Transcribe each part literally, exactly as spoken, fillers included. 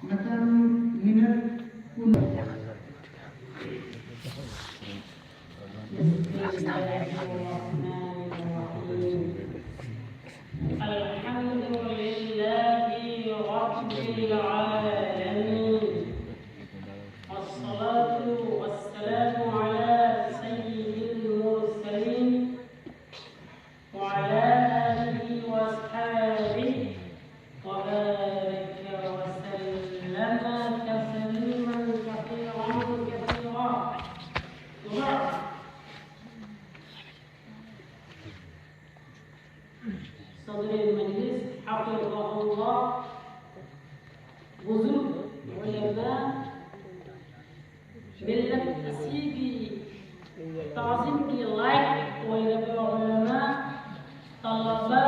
ꯃꯇꯝ ꯃꯤꯅꯠ ꯀꯨꯟ꯫ بسم الله الرحمن الرحيم. الحمد لله رب العالمين. والصلاة والسلام على سيد المرسلين وعلى آله وأصحابه وبارك وسلم تسليما كثيرا كثيرا. وبعد. صدر المجلس حفظه الله، بزرگ علماء، ꯃꯤꯜꯂꯠ ꯑꯁꯤꯒꯤ ꯇꯥꯖꯤꯝꯒꯤ ꯂꯥꯏꯛ ꯑꯣꯏꯔꯕ ꯎꯂꯃꯥ, ꯇꯂꯕꯥ,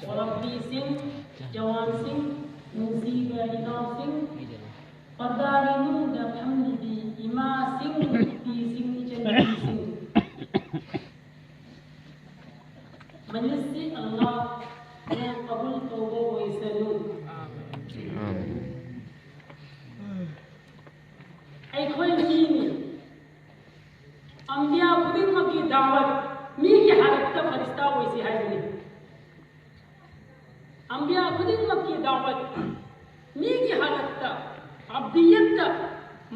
ꯃꯨꯔꯕꯤꯁꯤꯡ, ꯖꯋꯥꯟꯁꯤꯡ, ꯅꯨꯡꯁꯤꯕ ꯏꯅꯥꯎꯁꯤꯡ, ꯄꯔꯗꯥꯒꯤ ꯃꯅꯨꯡꯗ ꯐꯝꯂꯤꯕꯤ ꯏꯃꯥꯁꯤꯡ, ꯅꯨꯄꯤꯁꯤꯡ, ꯏꯆꯟꯅꯨꯄꯤꯁꯤꯡ, ꯃꯖꯤꯁꯁꯤ ꯑꯜꯂꯥꯍꯅ ꯀꯕꯨꯜ ꯇꯧꯕ ꯑꯣꯏꯁꯅꯨ꯫ ꯑꯩꯈꯣꯏ ꯃꯤꯅꯤ꯫ ꯑꯝꯕꯤꯌꯥ ꯈꯨꯗꯤꯡꯃꯛꯀꯤ ꯗꯥꯋꯠ ꯃꯤꯒꯤ ꯍꯥꯂꯠꯇ ꯐꯔꯤꯁꯇꯥ ꯑꯣꯏꯁꯤ ꯍꯥꯏꯕꯅꯤ꯫ ꯑꯝꯕꯤꯌꯥ ꯈꯨꯗꯤꯡꯃꯛꯀꯤ ꯗꯥꯋꯠ ꯃꯤꯒꯤ ꯍꯥꯂꯠꯇ, ꯑꯕꯗꯤꯌꯠꯇ,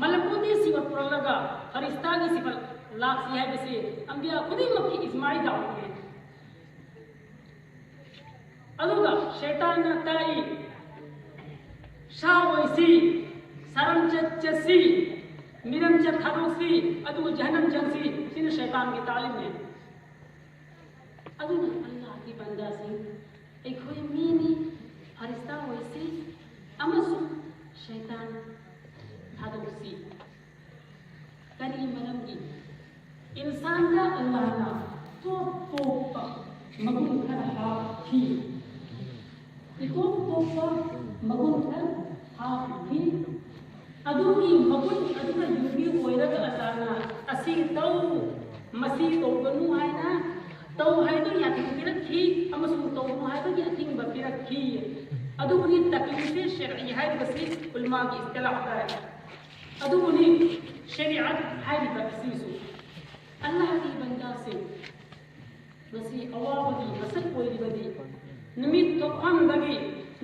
ꯃꯂꯀꯨꯇꯤ ꯁꯤꯐꯠ ꯄꯨꯔꯛꯂꯒ ꯐꯔꯤꯁꯇꯥꯒꯤ ꯁꯤꯐꯠ ꯂꯥꯛꯁꯤ ꯍꯥꯏꯕꯁꯤ ꯑꯝꯕꯤꯌꯥ ꯈꯨꯗꯤꯡꯃꯛꯀꯤ ꯏꯖꯃꯥꯏ ꯗꯥꯋꯠꯅꯤ꯫ ꯑꯗꯨꯒ ꯁꯩꯇꯥꯟꯅ ꯇꯥꯛꯏ, ꯁꯥ ꯑꯣꯏꯁꯤ, ꯁꯔꯝ ꯆꯠ ꯆꯠꯁꯤ, ꯃꯤꯔꯝ ꯆꯠ ꯊꯥꯗꯣꯛꯁꯤ, ꯑꯗꯨꯒ ꯖꯍꯟꯅꯝ ꯆꯪꯁꯤ꯫ ꯁꯤꯅ ꯁꯩꯇꯥꯟꯒꯤ ꯇꯥꯂꯤꯝꯅꯤ꯫ ꯑꯗꯨꯅ ꯑꯜꯂꯥꯍꯒꯤ ꯕꯟꯗꯥꯁꯤꯡ, ꯑꯩꯈꯣꯏ ꯃꯤꯅꯤ, ꯐꯔꯤꯁꯇꯥ ꯑꯣꯏꯁꯤ ꯑꯃꯁꯨꯡ ꯁꯩꯇꯥꯟ ꯊꯥꯗꯣꯛꯁꯤ꯫ ꯀꯔꯤ ꯃꯔꯝꯒꯤ? ꯏꯟꯁꯥꯟꯗ ꯑꯜꯂꯥꯍꯅ ꯇꯣꯞ ꯇꯣꯞꯄ ꯃꯒꯨꯟ ꯈꯔ ꯍꯥꯞꯈꯤ꯫ ꯏꯇꯣꯞ ꯇꯣꯞꯄ ꯃꯒꯨꯟ ꯈꯔ ꯍꯥꯞꯈꯤ꯫ ꯑꯗꯨꯒꯤ ꯃꯒꯨꯟ ꯑꯗꯨꯅ ꯌꯨꯝꯕꯤ ꯑꯣꯏꯔꯒ ꯑꯜꯂꯥꯍꯅ ꯑꯁꯤ ꯇꯧ, ꯃꯁꯤ ꯇꯧꯒꯅꯨ ꯍꯥꯏꯅ, ꯇꯧ ꯍꯥꯏꯗꯨ ꯌꯥꯊꯤꯡ ꯄꯤꯔꯛꯈꯤ ꯑꯃꯁꯨꯡ ꯇꯧꯒꯅꯨ ꯍꯥꯏꯕꯒꯤ ꯑꯊꯤꯡꯕ ꯄꯤꯔꯛꯈꯤ꯫ ꯑꯗꯨꯕꯨꯅꯤ ꯇꯛꯂꯤꯐꯦ ꯁꯔꯏ ꯍꯥꯏꯔꯤꯕꯁꯤ ꯎꯂꯃꯥꯒꯤ ꯏꯁꯇꯤꯂꯥꯍꯗ꯫ ꯑꯗꯨꯕꯨꯅꯤ ꯁꯔꯤꯌꯠ ꯍꯥꯏꯔꯤꯕ ꯑꯁꯤꯁꯨ꯫ ꯑꯜꯂꯥꯍꯒꯤ ꯕꯟꯗꯥꯁꯤꯡ, ꯃꯁꯤ ꯑꯋꯥꯕꯒꯤ ꯃꯁꯛ ꯑꯣꯏꯔꯤꯕꯗꯤ ꯅꯨꯃꯤꯠ ꯊꯣꯛꯐꯝꯗꯒꯤ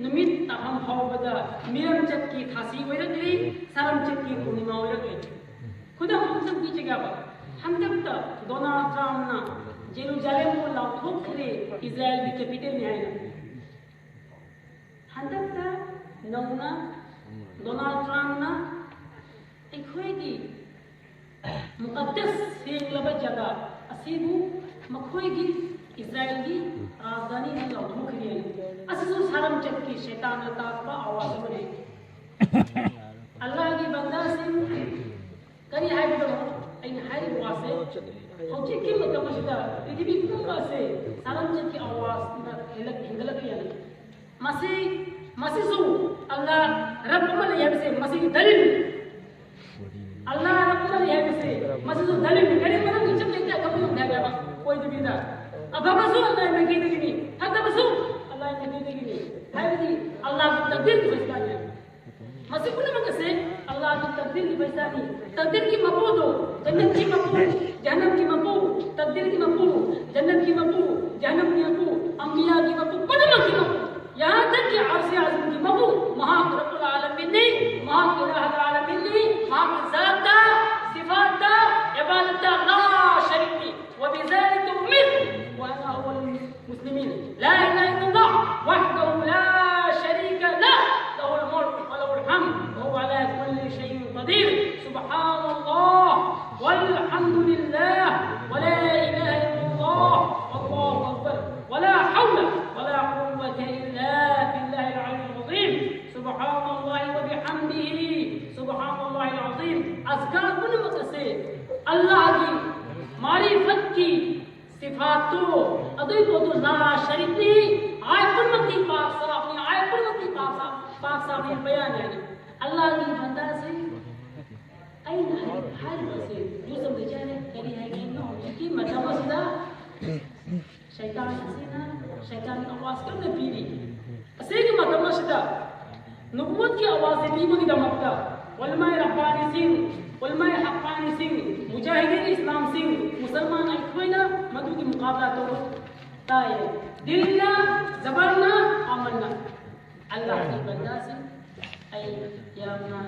ꯅꯨꯃꯤꯠ ꯇꯥꯐꯝ ꯐꯥꯎꯕꯗ ꯃꯤꯔꯝꯆꯠꯀꯤ ꯊꯥꯁꯤ ꯑꯣꯏꯔꯛꯂꯤ, ꯁꯥꯔꯝꯆꯠꯀꯤ ꯄꯨꯔꯅꯤꯃꯥ ꯑꯣꯏꯔꯛꯂꯤ꯫ ꯈꯨꯗꯝ ꯑꯃꯇꯪ ꯄꯤꯖꯒꯦꯕ꯫ ꯍꯟꯗꯛꯇ ꯗꯣꯅꯥꯜꯗ ꯇ꯭ꯔꯝꯞꯅ ꯖꯦꯔꯨꯖꯥꯂꯦꯝꯕꯨ ꯂꯥꯎꯊꯣꯛꯈ꯭ꯔꯦ, ꯏꯖꯔꯥꯏꯜꯒꯤ ꯀꯦꯄꯤꯇꯦꯜꯅꯤ ꯍꯥꯏꯅ꯫ ꯍꯟꯗꯛꯇ ꯅꯧꯅ ꯗꯣꯅꯥꯜꯗ ꯇ꯭ꯔꯝꯞꯅ ꯑꯩꯈꯣꯏꯒꯤ ꯃꯨꯀꯠꯗꯁ ꯁꯦꯡꯂꯕ ꯖꯒꯥ ꯑꯁꯤꯕꯨ ꯃꯈꯣꯏꯒꯤ ꯏꯖꯔꯥꯏꯜꯒꯤ ꯔꯥꯖꯙꯥꯅꯤꯅ ꯂꯥꯎꯊꯣꯛꯈ꯭ꯔꯦ꯫ ꯑꯁꯤꯁꯨ ꯁꯥꯔꯝꯆꯠꯀꯤ ꯁꯩꯇꯥꯟꯅ ꯇꯥꯛꯄ ꯑꯋꯥꯖ ꯑꯃꯅꯤ꯫ ꯑꯜꯂꯥꯍꯒꯤ ꯕꯟꯗꯥꯁꯤꯡ, ꯀꯔꯤ ꯍꯥꯏꯒꯗꯕꯅꯣ? ꯑꯩꯅ ꯍꯥꯏꯔꯤꯕ ꯋꯥꯁꯦ, ꯍꯧꯖꯤꯛꯀꯤ ꯃꯇꯝ ꯑꯁꯤꯗ ꯄ꯭ꯔꯤꯊꯤꯕꯤ ꯄꯨꯝꯕ ꯑꯁꯦ ꯁꯥꯔꯝꯆꯠꯀꯤ ꯑꯋꯥꯖꯅ ꯍꯦꯜꯂꯛ-, ꯍꯦꯟꯒꯠꯂꯛꯂꯤ꯫ ꯃꯁꯤ, ꯃꯁꯤꯁꯨ ꯑꯜꯂꯥꯍ ꯔꯕ ꯑꯃ ꯂꯩ ꯍꯥꯏꯕꯁꯦ ꯃꯁꯤꯒꯤ ꯗꯂꯤꯜ꯫ ꯑꯜꯂꯥꯍ ꯔꯕ ꯑꯃ ꯂꯩ ꯍꯥꯏꯕꯁꯦ ꯃꯁꯤꯁꯨ ꯗꯂꯤꯜ꯫ ꯀꯔꯤ ꯃꯔꯝꯒꯤ ꯏꯆꯝ ꯂꯩꯇ ꯈꯪꯕ ꯉꯝꯗꯦ ꯍꯥꯏꯕ ꯑꯣꯏꯗꯕꯤꯗ꯫ ꯑꯐꯕꯁꯨ ꯑꯜꯂꯥꯍꯒꯤ ꯃꯥꯏꯀꯩꯗꯒꯤꯅꯤ, ꯐꯠꯇꯕꯁꯨ ꯑꯜꯂꯥꯍꯒꯤ ꯃꯥꯏꯀꯩꯗꯒꯤꯅꯤ ꯍꯥꯏꯕꯗꯤ ꯑꯜꯂꯥꯍꯒꯤ ꯇꯛꯗꯤꯔꯒꯤ ꯐꯩꯁꯂꯥꯅꯤ꯫ ꯃꯁꯤ ꯄꯨꯝꯅꯃꯛ ꯑꯁꯦ ꯑꯜꯂꯥꯍꯒꯤ ꯇꯛꯗꯤꯔꯒꯤ ꯐꯩꯁꯂꯥꯅꯤ꯫ ꯇꯛꯗꯤꯔꯒꯤ ꯃꯄꯨꯗꯣ, ꯖꯟꯅꯠꯀꯤ ꯃꯄꯨ, ꯖꯍꯟꯅꯝꯒꯤ ꯃꯄꯨ, ꯇꯛꯗꯤꯔꯒꯤ ꯃꯄꯨ, ꯖꯟꯅꯠꯀꯤ ꯃꯄꯨ, ꯖꯍꯟꯅꯝꯒꯤ ꯃꯄꯨ, ꯑꯝꯕꯤꯌꯥꯒꯤ ꯃꯄꯨ, ꯄꯨꯝꯅꯃꯛꯀꯤ ꯃꯄꯨ꯫ यहाँ तक कि अर्श आज़म की मबू महाक रब्बुल आलमीन ने, महाक इलाहुल आलमीन ने, महाक ज़ात दा, सिफ़ात दा, इबादत दा ला शरीक थी। وبذلك أمرت وأنا أول المسلمين. لا إله إلا الله وحده لا شريك له، له الملك وله الحمد وهو على كل شيء قدير. سبحان الله والحمد لله ولا إله إلا الله والله أكبر ولا حول ولا قوة إلا بالله العلي العظيم. سبحان الله وبحمده. سبحان الله العظيم. ꯑꯖꯀꯥꯔ ꯄꯨꯝꯅꯃꯛ ꯑꯁꯦ ꯑꯜꯂꯥꯍꯒꯤ ꯃꯥꯔꯤꯐꯠꯀꯤ ꯁꯤꯐꯥꯠꯇꯨ, ꯑꯗꯨꯒꯤ ꯄꯣꯠꯇꯨ ꯂꯥ ꯁꯔꯤꯛꯅꯤ꯫ ꯑꯥꯌꯠ ꯄꯨꯝꯅꯃꯛꯀꯤ ꯄꯥꯛ ꯆꯥꯎꯕꯅꯤ, ꯑꯥꯌꯠ ꯄꯨꯝꯅꯃꯛꯀꯤ ꯄꯥꯛ ꯆꯥꯎ-, ꯄꯥꯛ ꯆꯥꯎꯕꯅꯤ ꯕꯌꯥꯟ ꯍꯥꯏꯅ꯫ ꯑꯜꯂꯥꯍꯒꯤ ꯕꯟꯗꯥꯁꯤꯡ, ꯑꯩꯅ ꯍꯥꯏ-, ꯍꯥꯏꯔꯤꯕꯁꯦ ꯌꯨꯁ ꯑꯃ ꯂꯩꯖꯔꯦ꯫ ꯀꯔꯤ ꯍꯥꯏꯒꯦ? ꯍꯧꯖꯤꯛꯀꯤ ꯃꯇꯝ ꯑꯁꯤꯗ ꯁꯩꯇꯥꯟ ꯑꯁꯤꯅ, ꯁꯩꯇꯥꯟ ꯑꯋꯥꯖ ꯀꯟꯅ ꯄꯤꯔꯤ꯫ ꯑꯁꯤꯒꯤ ꯃꯇꯝ ꯑꯁꯤꯗ ꯅꯕꯨꯋꯠꯀꯤ ꯑꯋꯥꯖ ꯄꯤꯕꯒꯤꯗꯃꯛꯇ ꯎꯂꯃꯥꯏ ꯔꯕꯥꯅꯤꯁꯤꯡ, ꯎꯂꯃꯥꯏ ꯍꯛꯀꯥꯅꯤꯁꯤꯡ, ꯃꯨꯖꯥꯍꯤꯗꯤꯟ ꯏꯁꯂꯥꯝꯁꯤꯡ, ꯃꯨꯁꯜꯃꯥꯟ ꯑꯩꯈꯣꯏꯅ ꯃꯗꯨꯒꯤ ꯃꯨꯀꯥꯕꯂꯥ ꯇꯧꯕ ꯇꯥꯏ꯫ ꯗꯤꯜꯅ, ꯖꯕꯔꯅ, ꯑꯃꯟꯅ꯫ ꯑꯜꯂꯥꯍꯒꯤ ꯕꯟꯗꯥꯁꯤꯡ, ꯑꯩ ꯌꯥꯝꯅ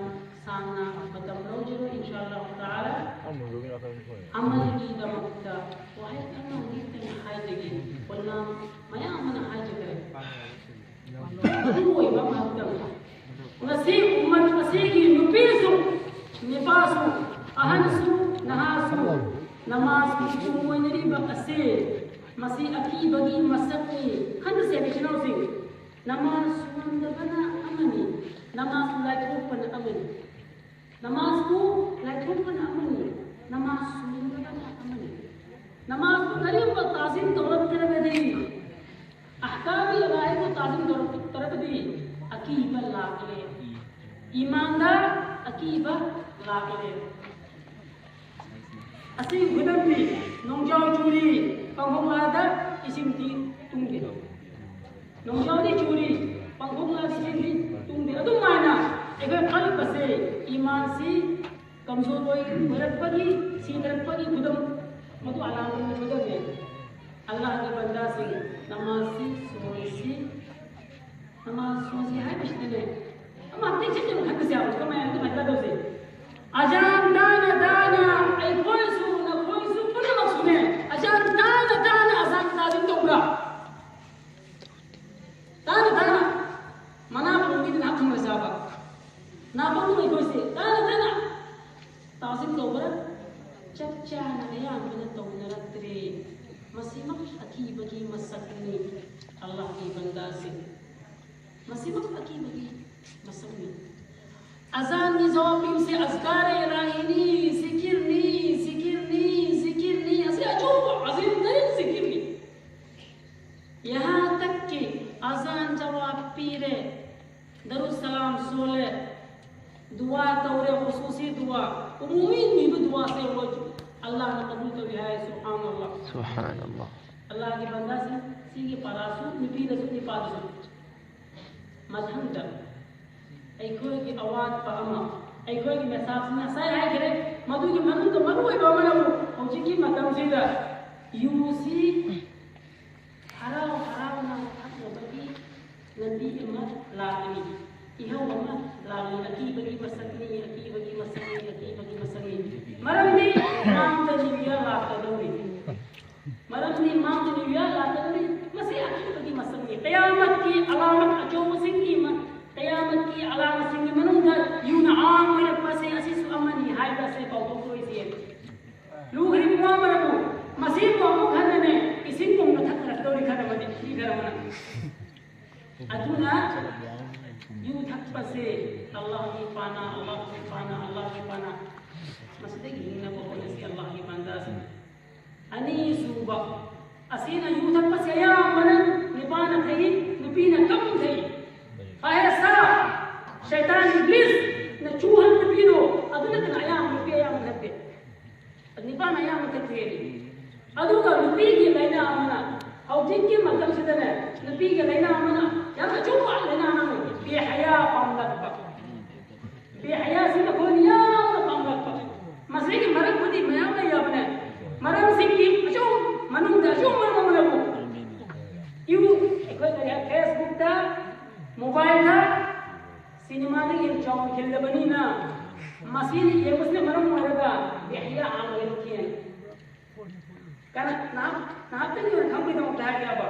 ꯁꯥꯡꯅ ꯃꯇꯝ ꯂꯧꯖꯔꯣꯏ, ꯏꯟꯁꯥ ꯑꯜꯂꯥꯍ ꯇꯥꯂꯥ꯫ ꯑꯃꯜꯒꯤꯗꯃꯛꯇ ꯋꯥꯍꯩ ꯑꯃ ꯑꯅꯤꯇꯪ ꯍꯥꯏꯖꯒꯦ꯫ ꯄꯣꯠꯂꯝ ꯃꯌꯥꯝ ꯑꯃꯅ ꯍꯥꯏꯖꯈ꯭ꯔꯦ꯫ ꯃꯔꯨ ꯑꯣꯏꯕ ꯉꯥꯛꯇꯪ꯫ ꯉꯁꯤ ꯎꯝꯃꯠ ꯑꯁꯤꯒꯤ ꯅꯨꯄꯤꯁꯨ, ꯅꯨꯄꯥꯁꯨ, ꯑꯍꯟꯁꯨ, ꯅꯍꯥꯁꯨ, ꯅꯃꯥꯖꯀꯤ ꯄꯨꯡ ꯑꯣꯏꯅꯔꯤꯕ ꯑꯁꯤ, ꯃꯁꯤ ꯑꯀꯤꯕꯒꯤ ꯃꯁꯛꯅꯤ꯫ ꯈꯟꯊꯁꯦ, ꯏꯆꯤꯟ ꯏꯅꯥꯎꯁꯤꯡ, ꯅꯃꯥꯖ ꯁꯣꯟꯗꯕꯅ ꯑꯃꯅꯤ, ꯅꯃꯥꯖ ꯂꯥꯏꯊꯣꯛꯄꯅ ꯑꯃꯅꯤ꯫ ꯅꯃꯥꯖꯄꯨ ꯂꯥꯏꯊꯣꯛꯄꯅ ꯑꯃꯅꯤ, ꯅꯃꯥꯖ ꯁꯣꯟꯗꯕꯅ ꯑꯃꯅꯤ꯫ ꯅꯃꯥꯖꯄꯨ ꯀꯔꯤꯒꯨꯝꯕ ꯇꯥꯖꯤꯝ ꯇꯧꯔꯛꯇ꯭ꯔꯕꯗꯤ, ꯑꯍꯀꯥꯃꯤ ꯂꯋꯥꯏꯕꯨ ꯇꯥꯖꯤꯝ ꯇꯧꯔꯛꯇ꯭ꯔꯕꯗꯤ, ꯑꯀꯤꯕ ꯂꯥꯛꯂꯦ, ꯏꯃꯥꯟꯗ ꯑꯀꯤꯕ ꯂꯥꯛꯂꯦ꯫ ꯑꯁꯤ ꯈꯨꯗꯝꯅꯤ, ꯅꯣꯡꯖꯥꯎ ꯆꯨꯔꯤ, ꯄꯥꯡꯈꯣꯡꯂꯥꯗ ꯏꯁꯤꯡꯗꯤ ꯇꯨꯡꯗꯦ꯫ ꯅꯣꯡꯖꯥꯎꯗꯤ ꯆꯨꯔꯤ, ꯄꯥꯡꯈꯣꯡꯂꯥꯗ ꯏꯁꯤꯡꯗꯤ ꯇꯨꯡꯗꯦ꯫ ꯑꯗꯨꯃꯥꯏꯅ ꯑꯩꯈꯣꯏ ꯈꯜꯂꯤꯕꯁꯦ, ꯏꯃꯥꯟꯁꯤ ꯀꯝꯖꯣꯔ ꯑꯣꯏ-, ꯑꯣꯏꯔꯛꯄꯒꯤ, ꯁꯤꯊꯔꯛꯄꯒꯤ ꯈꯨꯗꯝ, ꯃꯗꯨ ꯑꯂꯥꯃꯠꯀꯤ ꯈꯨꯗꯝꯅꯦ꯫ ꯑꯜꯂꯥꯍꯒꯤ ꯕꯟꯗꯥꯁꯤꯡ, ꯅꯃꯥꯖꯁꯤ ꯁꯣꯏꯁꯤ, ꯅꯃꯥꯖ ꯁꯣꯟꯁꯤ ꯍꯥꯏꯕꯁꯤꯗꯅꯦ, ꯑꯃ ꯑꯇꯩ ꯆꯠꯇꯅ ꯈꯟꯕꯁꯦ ꯌꯥꯎꯔꯣꯏ꯫ ꯀꯃꯥꯏꯅ, ꯑꯗꯨꯃꯥꯏꯅ ꯇꯧꯁꯦ꯫ ꯑꯖꯥꯟ ꯇꯥꯅ ꯇꯥꯅ ꯑꯩꯈꯣꯏꯁꯨ ꯅꯈꯣꯏꯁꯨ ꯄꯨꯝꯅꯃꯛꯁꯨꯅꯦ, ꯑꯖꯥꯟ ꯇꯥꯅ ꯇꯥꯅ ꯑꯖꯥꯟ ꯇꯥꯖꯤꯝ ꯇꯧꯕ꯭ꯔꯥ? ꯇꯥꯅ ꯇꯥꯅ ꯃꯅꯥ ꯐꯪꯕꯒꯤ ꯅꯥ ꯊꯨꯝꯕ ꯆꯥꯕ, ꯅꯥ ꯄꯪꯕ ꯑꯩꯈꯣꯏꯁꯦ ꯇꯥꯅ ꯇꯥꯅ ꯇꯥꯖꯤꯝ ꯇꯧꯕ꯭ꯔꯥ? ꯆꯞ ꯆꯥꯅ ꯑꯌꯥꯝꯕꯅ ꯇꯧꯅꯔꯛꯇ꯭ꯔꯦ꯫ ꯃꯁꯤꯃꯛ ꯑꯀꯤꯕꯒꯤ ꯃꯁꯛꯅꯤ꯫ ꯑꯜꯂꯥꯍꯒꯤ ꯕꯟꯗꯥꯁꯤꯡ, ꯃꯁꯤꯃꯛ ꯑꯀꯤꯕꯒꯤ ꯃꯁꯛꯅꯤ꯫ ꯑꯖꯥꯟꯒꯤ ꯖꯋꯥꯕ ꯄꯤꯕꯁꯦ ꯑꯖꯀꯥꯔ ꯏꯂꯥꯍꯤꯅꯤ, ꯖꯤꯀꯤꯔꯅꯤ, ꯖꯤꯀꯤꯔꯅꯤ, ꯖꯤꯀꯤꯔꯅꯤ꯫ ꯑꯁꯤ ꯑꯆꯧꯕ ꯑꯖꯤꯝ ꯇꯔꯤꯟ ꯖꯤꯀꯤꯔꯅꯤ꯫ ꯌꯍꯥ ꯇꯛ ꯀꯤ ꯑꯖꯥꯟ ꯖꯋꯥꯕ ꯄꯤꯔꯦ, ꯗꯔꯨꯁ ꯁꯂꯥꯝ ꯁꯣꯜꯂꯦ, ꯗꯨꯋꯥ ꯇꯧꯔꯦ, ꯈꯨꯁꯨꯁꯤ ꯗꯨꯋꯥ, ꯎꯃꯨꯃꯤ ꯅꯤꯕ ꯗꯨꯋꯥꯁꯦ ꯃꯣꯏ ꯑꯜꯂꯥꯍꯅ ꯀꯕꯨꯜ ꯇꯧꯏ ꯍꯥꯏ꯫ ꯁꯨꯕꯍꯥꯅꯜꯂꯥꯍ꯫ ꯁꯨꯕꯍꯥꯅꯜꯂꯥꯍ꯫ ꯑꯜꯂꯥꯍꯒꯤ ꯕꯟꯗꯥꯁꯤꯡ, ꯁꯤꯒꯤ ꯄꯥꯔꯥꯁꯨ, ꯅꯨꯄꯤꯗꯁꯨ ꯅꯤꯄꯥꯗꯁꯨ꯫ ꯃꯊꯪꯗ ꯑꯩꯈꯣꯏꯒꯤ ꯑꯋꯥꯠꯄ ꯑꯃ, ꯑꯩꯈꯣꯏꯒꯤ ꯃꯦꯁꯥꯞꯁꯤꯅ ꯉꯁꯥꯏ ꯍꯥꯏꯈ꯭ꯔꯦ, ꯃꯗꯨꯒꯤ ꯃꯅꯨꯡꯗ ꯃꯔꯨ ꯑꯣꯏꯕ ꯑꯃꯅ ꯑꯃꯨꯛ ꯍꯧꯖꯤꯛꯀꯤ ꯃꯇꯝꯁꯤꯗ ꯌꯨꯁꯤ ꯍꯔꯥꯎ ꯍꯔꯥꯎꯅ ꯊꯛꯅꯕꯒꯤ ꯂꯝꯕꯤ ꯑꯃ ꯂꯥꯛꯂꯤ, ꯏꯍꯧ ꯑꯃ ꯂꯥꯛꯂꯤ꯫ ꯑꯀꯤꯕꯒꯤ ꯃꯁꯛꯅꯤ, ꯑꯀꯤꯕꯒꯤ ꯃꯁꯛꯅꯤ, ꯑꯀꯤꯕꯒꯤ ꯃꯁꯛꯅꯤ꯫ ꯃꯔꯝꯗꯤ ꯃꯥꯡꯗ ꯅꯤꯌꯨ ꯏꯌꯥꯔ ꯂꯥꯛꯀꯗꯧꯔꯤ꯫ ꯃꯔꯝꯗꯤ ꯃꯥꯡꯗ ꯅꯤꯌꯨ ꯏꯌꯥꯔ ꯂꯥꯛꯀꯗꯧꯔꯤ꯫ ꯃꯁꯤ ꯑꯀꯤꯕꯒꯤ ꯃꯁꯛꯅꯤ꯫ ꯀꯌꯥꯃꯠꯀꯤ ꯑꯂꯥꯃꯠ ꯑꯆꯧꯕꯁꯤꯡꯒꯤ ꯃ-, ꯀꯌꯥꯃꯠꯀꯤ ꯑꯂꯥꯃꯠꯁꯤꯡꯒꯤ ꯃꯅꯨꯡꯗ ꯌꯨꯅ ꯑꯥꯝ ꯑꯣꯏꯔꯛꯄꯁꯦ ꯑꯁꯤꯁꯨ ꯑꯃꯅꯤ ꯍꯥꯏꯕꯁꯦ ꯀꯥꯎꯊꯣꯛꯂꯣꯏꯁꯦ꯫ ꯂꯨꯈ꯭ꯔꯤꯕ ꯋꯥ ꯃꯔꯝꯕꯨ ꯃꯁꯤꯕꯨ ꯑꯃꯨꯛ ꯍꯟꯅꯅꯦ ꯏꯁꯤꯡꯒꯨꯝꯅ ꯊꯛꯅꯔꯛꯇꯧꯔꯤ ꯈꯔ ꯑꯃꯗꯤ ꯃꯤ ꯈꯔ ꯑꯃꯅ꯫ ꯑꯗꯨꯅ ꯌꯨ ꯊꯛꯄꯁꯦ ꯑꯜꯂꯥꯍꯒꯤ ꯄꯥꯅꯥ, ꯑꯜꯂꯥꯍꯒꯤ ꯄꯥꯅꯥ, ꯑꯜꯂꯥꯍꯒꯤ ꯄꯥꯅꯥ꯫ ꯃꯁꯤꯗꯒꯤ ꯍꯤꯡꯅꯕ ꯍꯣꯠꯅꯁꯤ ꯑꯜꯂꯥꯍꯒꯤ ꯄꯥꯟꯗꯥꯁꯤꯡ꯫ ꯑꯅꯤꯁꯨꯕ ꯑꯁꯤꯅ ꯌꯨ ꯊꯛꯄꯁꯦ ꯑꯌꯥꯝꯕꯅ ꯅꯨꯄꯥꯅ ꯊꯛꯏ, ꯅꯨꯄꯤꯅ ꯀꯝ ꯊꯛꯏ꯫ ꯐꯥꯍꯦꯁꯥ, ꯁꯩꯇꯥꯟ ꯏꯕ꯭ꯂꯤꯁꯅ ꯆꯨꯍꯟ ꯅꯨꯄꯤꯗꯣ ꯑꯗꯨ ꯅꯠꯇꯅ ꯑꯌꯥꯝꯕ ꯅꯨꯄꯤ ꯑꯌꯥꯝꯕ ꯊꯛꯇꯦ꯫ ꯅꯨꯄꯥꯅ ꯑꯌꯥꯝꯕ ꯊꯛꯇꯦ꯫ ꯑꯗꯨꯒ ꯅꯨꯄꯤꯒꯤ ꯂꯥꯏꯅꯥ ꯑꯃꯅ, ꯍꯧꯖꯤꯛꯀꯤ ꯃꯇꯝꯁꯤꯗꯅꯦ ꯅꯨꯄꯤꯒꯤ ꯂꯥꯏꯅꯥ ꯑꯃꯅ ꯌꯥꯝ ꯑꯆꯧꯕ ꯂꯥꯏꯅꯥ ꯑꯃꯅꯤ, ꯕꯦꯍꯌꯥ ꯄꯥꯝꯂꯛꯄ꯫ ꯕꯦꯍꯌꯥꯁꯤꯅ ꯑꯩꯈꯣꯏꯅ ꯌꯥꯝꯅ ꯄꯥꯝꯂꯛꯄ꯫ ꯃꯁꯤꯒꯤ ꯃꯔꯝꯕꯨꯗꯤ ꯃꯌꯥꯝ ꯂꯩꯔꯕꯅꯦ꯫ ꯃꯔꯝꯁꯤꯡꯒꯤ ꯑꯆꯧ-, ꯃꯅꯨꯡꯗ ꯑꯆꯧꯕ ꯃꯔꯝ ꯑꯃꯅꯕꯨ ꯌꯨ-, ꯑꯩꯈꯣꯏ ꯀꯔꯤ ꯍꯥꯏ, ꯐꯦꯁꯕꯨꯛꯇ, ꯃꯣꯕꯥꯏꯜꯗ, ꯁꯤꯅꯦꯃꯥꯗ ꯌꯦꯡ ꯆꯥꯎꯅ ꯈꯤꯜꯂꯕꯅꯤꯅ ꯃꯁꯤꯅ ꯌꯦꯡꯕꯁꯤꯅ ꯃꯔꯝ ꯑꯣꯏꯔꯒ ꯕꯦꯍꯌꯥ ꯑꯃ ꯑꯣꯏꯔꯛꯈꯤ꯫ ꯀꯅꯥ, ꯅꯍꯥꯛ, ꯅꯍꯥꯛꯇꯪꯒꯤ ꯑꯣꯏꯅ ꯈꯪꯕꯒꯤꯗꯃꯛꯇ ꯍꯥꯏꯒꯦꯕ꯫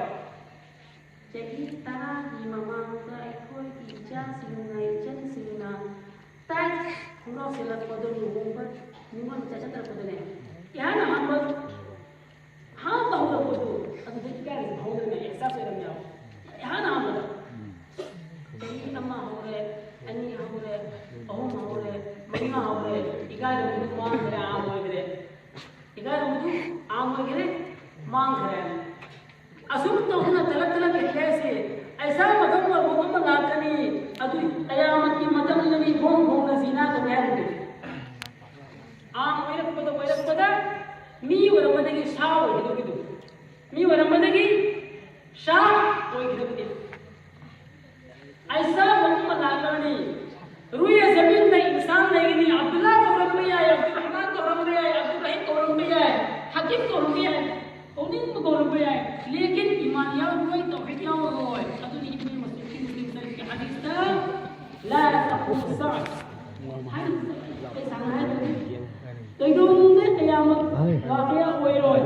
ꯆꯍꯤ ꯇꯔꯥꯒꯤ ꯃꯃꯥꯡꯗ ꯑꯩꯈꯣꯏꯒꯤ ꯏꯆꯥꯁꯤꯡꯅ, ꯏꯆꯟꯁꯤꯡꯅ ꯇꯥꯏꯠ ꯈꯣꯡꯒ꯭ꯔꯥꯎ ꯁꯦꯠꯂꯛꯄꯗꯣ ꯂꯨꯍꯣꯡꯕ ꯅꯤꯉꯣꯜ ꯃꯆꯥ ꯆꯠꯇ꯭ꯔꯛꯄꯗꯅꯦ, ꯏꯍꯥꯟ ꯑꯍꯥꯟꯕ, ꯑꯍꯥꯟꯕ ꯍꯧꯔꯛꯄꯗꯣ ꯑꯗꯨꯗ ꯏꯀꯥꯏꯕꯁꯦ ꯐꯥꯎꯗꯅ ꯑꯦꯛꯁꯥꯁ ꯑꯣꯏꯔꯝꯃꯦꯕ꯫ ꯏꯍꯥꯟ ꯑꯍꯥꯟꯕꯗ ꯆꯍꯤ ꯑꯃ ꯍꯧꯔꯦ, ꯑꯅꯤ ꯍꯧꯔꯦ, ꯑꯍꯨꯝ ꯍꯧꯔꯦ, ꯃꯉꯥ ꯍꯧꯔꯦ, ꯏꯀꯥꯏꯕꯗꯨ ꯃꯥꯡꯈ꯭ꯔꯦ, ꯑꯥ ꯑꯣꯏꯈ꯭ꯔꯦ꯫ ꯏꯀꯥꯏꯕꯗꯨ ꯑꯥ ꯑꯣꯏꯈ꯭ꯔꯦ, ꯃꯥꯡꯈ꯭ꯔꯦ꯫ ꯑꯁꯨꯝ ꯇꯧꯗꯅ ꯇꯂꯛ ꯇꯂꯛ ꯍꯦꯛ ꯍꯥꯏꯁꯦ, ꯑꯩꯁꯥ ꯃꯇꯝ ꯑꯣꯏꯕ ꯑꯃ ꯂꯥꯛꯀꯅꯤ, ꯑꯗꯨ ꯀꯌꯥꯃꯠꯀꯤ ꯃꯇꯝꯗꯅꯤ ꯍꯣꯡ ꯍꯣꯡꯅ ꯖꯤꯅꯥ ꯇꯧꯒꯦ ꯍꯥꯏꯕꯗꯨ꯫ ꯑꯥ ꯑꯣꯏꯔꯛꯄꯗ, ꯑꯣꯏꯔꯛꯄꯗ ꯃꯤ ꯑꯣꯏꯔꯝꯕꯗꯒꯤ ꯁꯥ ꯑꯣꯏꯒꯗꯧꯕꯗꯨ, ꯃꯤ ꯑꯣꯏꯔꯝꯕꯗꯒꯤ ꯁꯥ ꯑꯣꯏꯒꯗꯧꯕꯗꯤ꯫ ꯔꯨꯌꯦ ꯖꯃꯤꯟꯗ ꯏꯟꯁꯥꯟ ꯂꯩꯒꯅꯤ꯫ ꯑꯕꯗꯨꯜꯂꯥ ꯀꯧꯔꯝꯕ ꯌꯥꯏ, ꯑꯕꯗꯨꯜ ꯔꯍꯃꯥꯟ ꯀꯧꯔꯝꯕ ꯌꯥꯏ, ꯑꯕꯗꯨꯜ ꯔꯍꯤꯝ ꯀꯧꯔꯝꯕ ꯌꯥꯏ, ꯍꯀꯤꯝ ꯀꯧꯔꯝꯕ ꯌꯥꯏ, ꯀꯧꯅꯤꯡꯕ ꯀꯧꯔꯝꯕ ꯌꯥꯏ꯫ ꯂꯦꯀꯤꯟ ꯏꯃꯥꯟ ꯌꯥꯎꯔꯣꯏ, ꯇꯧꯍꯤꯗ ꯌꯥꯎꯔꯣꯏ꯫ ꯑꯗꯨꯅꯤ ꯏꯕꯅꯤ ꯃꯁꯂꯤꯝꯒꯤ ꯃꯁꯂꯤꯝ ꯁꯍꯤꯍꯀꯤ ꯍꯗꯤꯁꯇ ꯂꯥ ꯇꯀꯨꯃꯨ ꯁꯥ ꯍꯥꯏ꯫ ꯀꯩ ꯁꯥꯡꯅ ꯍꯥꯏꯗꯣꯏꯅꯣ? ꯀꯩꯗꯧꯅꯨꯡꯗ ꯀꯌꯥꯃꯠ ꯋꯥꯀꯤꯌꯥ ꯑꯣꯏꯔꯣꯏ꯫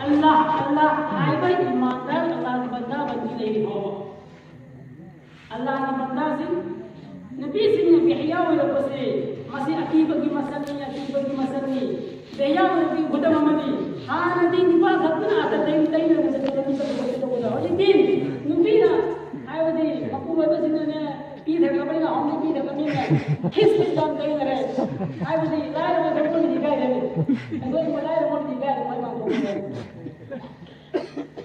ꯑꯜꯂꯥꯍ, ꯑꯜꯂꯥꯍ ꯍꯥꯏꯕ ꯏꯃꯥꯟꯗꯥꯔ, ꯑꯜꯂꯥꯍꯒꯤ ꯕꯟꯗꯥ ꯕꯟꯗꯤ ꯂꯩꯔꯤ ꯐꯥꯎꯕ꯫ ꯑꯜꯂꯥꯍꯒꯤ ꯕꯟꯗꯥꯁꯤꯡ, ꯅꯨꯄꯤꯁꯤꯡꯅ ꯕꯦꯍꯌꯥ ꯑꯣꯏꯔꯛꯄꯁꯦ, ꯃꯁꯤ ꯑꯀꯤꯕꯒꯤ ꯃꯁꯛꯅꯤ, ꯑꯀꯤꯕꯒꯤ ꯃꯁꯛꯅꯤ꯫ ꯕꯦꯍꯌꯥ ꯑꯣꯏꯔꯛꯄꯒꯤ ꯈꯨꯗꯝ ꯑꯃꯅꯤ꯫ ꯍꯥꯟꯅꯗꯤ ꯅꯨꯄꯥ ꯈꯛꯇꯅ ꯑꯇ ꯇꯩ ꯇꯩꯅ ꯆꯠꯄꯗ ꯃꯤ ꯆꯠꯄ ꯆꯠꯄ ꯎꯗ꯫ ꯍꯧꯖꯤꯛꯇꯤ ꯅꯨꯄꯤꯅ, ꯍꯥꯏꯕꯗꯤ ꯃꯄꯨꯔꯣꯏꯕꯁꯤꯡꯅꯅꯦ, ꯄꯤꯊꯛꯅꯕꯅꯤꯅ ꯍꯧꯖꯤꯛ ꯄꯤꯊꯛꯅꯕꯅꯤꯅ ꯈꯤꯁ ꯈꯤꯁ ꯌꯥꯝ ꯇꯩꯅꯔꯦ꯫ ꯍꯥꯏꯕꯗꯤ ꯂꯥꯏꯔꯕ ꯊꯃꯣꯏꯅ ꯏꯀꯥꯏꯔꯦꯅꯦ꯫ ꯑꯩꯈꯣꯏ ꯂꯥꯏꯔꯕ ꯊꯃꯣꯏꯅ ꯏꯀꯥꯏꯔꯦ, ꯃꯣꯏ ꯃꯥꯡꯊꯣꯛꯈ꯭ꯔꯦ꯫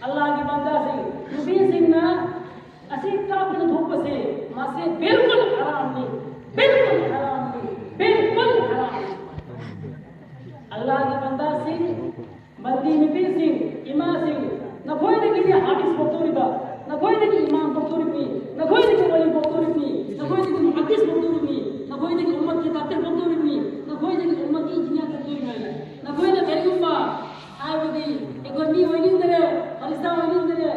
ꯑꯜꯂꯥꯍꯒꯤ ꯕꯟꯗꯥꯁꯤꯡ, ꯅꯨꯄꯤꯁꯤꯡꯅ ꯑꯁꯤ ꯀꯥꯞꯇꯅ ꯊꯣꯛꯄꯁꯦ, ꯃꯁꯤ ꯕꯤꯜꯀꯨꯜ ꯍꯔꯥꯝꯅꯤ, ꯕꯤꯜꯀꯨꯜ ꯍꯔꯥꯝꯅꯤ, ꯕꯤꯜꯀꯨꯜ ꯍꯔꯥꯝꯅꯤ꯫ ꯑꯜꯂꯥꯍꯒꯤ ꯕꯟꯗꯥꯁꯤꯡ, ꯕꯟꯗꯤ ꯅꯨꯄꯤꯁꯤꯡ, ꯏꯃꯥꯁꯤꯡ, ꯅꯈꯣꯏꯗꯒꯤꯗꯤ ꯍꯥꯐꯤꯖ ꯄꯣꯛꯊꯣꯔꯤꯕ, ꯅꯈꯣꯏꯗꯒꯤ ꯏꯃꯥꯝ ꯄꯣꯛꯊꯣꯔꯤꯕꯅꯤ, ꯅꯈꯣꯏꯗꯒꯤ ꯋꯥꯂꯤ ꯄꯣꯛꯊꯣꯔꯤꯕꯅꯤ, ꯅꯈꯣꯏꯗꯒꯤ ꯃꯨꯍꯗꯤꯁ ꯄꯣꯛꯊꯣꯔꯤꯕꯅꯤ, ꯅꯈꯣꯏꯗꯒꯤ ꯎꯝꯃꯠꯀꯤ ꯗꯥꯛꯇꯔ ꯄꯣꯛꯊꯣꯔꯤꯕꯅꯤ, ꯅꯈꯣꯏꯗꯒꯤ ꯎꯝꯃꯠꯀꯤ ꯏꯟꯖꯤꯅꯤꯌꯥꯔ ꯄꯣꯛꯊꯣꯔꯤꯕꯅꯤ꯫ ꯅꯈꯣꯏꯅ ꯀꯔꯤꯒꯨꯝꯕ ꯍꯥꯏꯕꯗꯤ ꯑꯩꯈꯣꯏ ꯃꯤ ꯑꯣꯏꯅꯤꯡꯗꯔꯦ, ꯐꯔꯤꯁꯇꯥ ꯑꯣꯏꯅꯤꯡꯗꯔꯦ,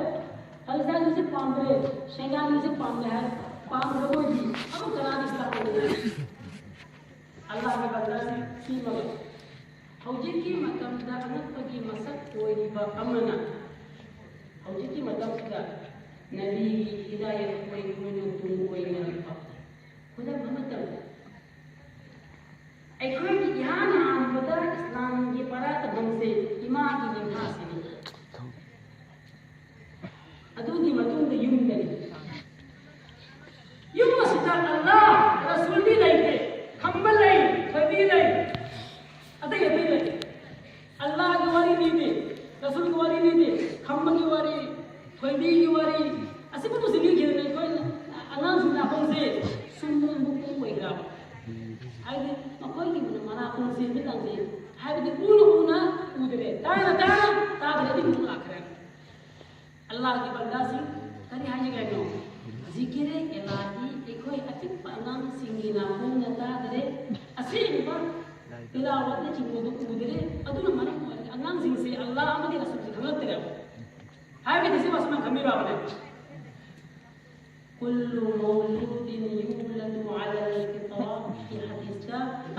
ꯐꯔꯤꯁꯇꯥ ꯃꯤꯁꯦ ꯄꯥꯝꯗ꯭ꯔꯦ, ꯁꯩꯗꯥꯟ ꯃꯤꯁꯦ ꯄꯥꯝꯗ꯭ꯔꯦ ꯍꯥꯏ, ꯄꯥꯝꯗ꯭ꯔꯕ ꯑꯣꯏꯗꯤ ꯑꯃꯨꯛ ꯀꯅꯥꯅ ꯏꯁꯂꯥꯝ ꯑꯣꯏꯅꯤꯡꯒꯅꯤ? ꯑꯜꯂꯥꯍꯒꯤ ꯕꯟꯗꯥꯁꯤꯡ ꯁꯤꯃꯒ ꯍꯧꯖꯤꯛꯀꯤ ꯃꯇꯝꯗ ꯑꯉꯛꯄꯒꯤ ꯃꯁꯛ ꯑꯣꯏꯔꯤꯕ ꯑꯃꯅ, ꯍꯧꯖꯤꯛꯀꯤ ꯃꯇꯝꯁꯤꯗ ꯅꯕꯤꯒꯤ ꯍꯤꯗꯥꯌꯠ ꯑꯣꯏ ꯑꯣꯏꯅ ꯇꯨꯡ ꯑꯣꯏꯅꯔꯛꯄ ꯈꯨꯗꯝ ꯑꯃꯇꯪ꯫ ꯑꯩꯈꯣꯏꯒꯤ ꯏꯍꯥꯟ ꯍꯥꯟꯕꯗ ꯏꯁꯂꯥꯝꯒꯤ ꯄꯔꯥ ꯇꯝꯐꯝꯁꯦ ꯏꯃꯥꯒꯤ ꯅꯤꯡꯊꯥꯁꯤꯅꯤ꯫ ꯑꯗꯨꯒꯤ ꯃꯇꯨꯡꯗ ꯌꯨꯝꯗꯅꯤ꯫ ꯌꯨꯝ ꯑꯁꯤꯗ ꯑꯜꯂꯥꯍ, ꯔꯁꯨꯜꯗꯤ ꯂꯩꯇꯦ, ꯈꯝꯕ ꯂꯩ, ꯊꯣꯏꯕꯤ ꯂꯩ, ꯑꯇꯩ ꯑꯇꯩ ꯂꯩ꯫ ꯑꯜꯂꯥꯍꯒꯤ ꯋꯥꯔꯤ ꯂꯤꯗꯦ, ꯔꯁꯨꯜꯒꯤ ꯋꯥꯔꯤ ꯂꯤꯗꯦ, ꯈꯝꯕꯒꯤ ꯋꯥꯔꯤ, ꯊꯣꯏꯕꯤꯒꯤ ꯋꯥꯔꯤ, ꯑꯁꯤꯒꯨꯝꯕꯁꯤ ꯂꯤꯈꯤꯗꯅ ꯑꯩꯈꯣꯏꯅ ꯑꯉꯥꯡꯁꯤꯡ ꯅꯥꯀꯣꯡꯁꯦ ꯁꯨꯝ ꯃꯨꯟꯕ ꯀꯨꯝ ꯑꯣꯏꯈ꯭ꯔꯕ꯫ ꯍꯥꯏꯗꯤ ꯃꯈꯣꯏꯒꯤ ꯃꯅꯥꯀꯣꯡꯁꯦ ꯃꯤꯠꯂꯝꯁꯦ, ꯍꯥꯏꯕꯗꯤ ꯎꯅ ꯎꯅ ꯎꯗ꯭ꯔꯦ, ꯇꯥꯅ ꯇꯥꯅ ꯇꯥꯗ꯭ꯔꯦ, ꯑꯗꯨꯝ ꯂꯥꯛꯈ꯭ꯔꯦ꯫ ꯑꯜꯂꯥꯍꯒꯤ ꯕꯟꯗꯥꯁꯤꯡ, ꯀꯔꯤ ꯍꯥꯏꯅꯤꯡꯉꯥꯏꯅꯣ? ꯖꯤꯀꯤꯔꯦ ꯏꯂꯥꯍꯤ ꯑꯩꯈꯣꯏ ꯑꯄꯤꯛ ꯇꯤꯂꯥꯋꯠꯅꯆꯤꯡꯕꯗꯨ ꯎꯗ꯭ꯔꯦ꯫ ꯑꯗꯨꯅ ꯃꯔꯝ ꯑꯣꯏꯔꯒ ꯑꯉꯥꯡꯁꯤꯡꯁꯦ ꯑꯜꯂꯥꯍ ꯑꯃꯗꯤ ꯔꯁꯨꯜꯁꯦ ꯈꯪꯂꯛꯇ꯭ꯔꯦꯕ꯫ ꯍꯥꯏꯕꯗꯤ ꯁꯤ ꯃꯁꯨꯃꯥꯏꯅ ꯈꯪꯕꯤꯔꯛꯑꯕꯅꯦ꯫ كل مولود يولد على الفطرة في حديث.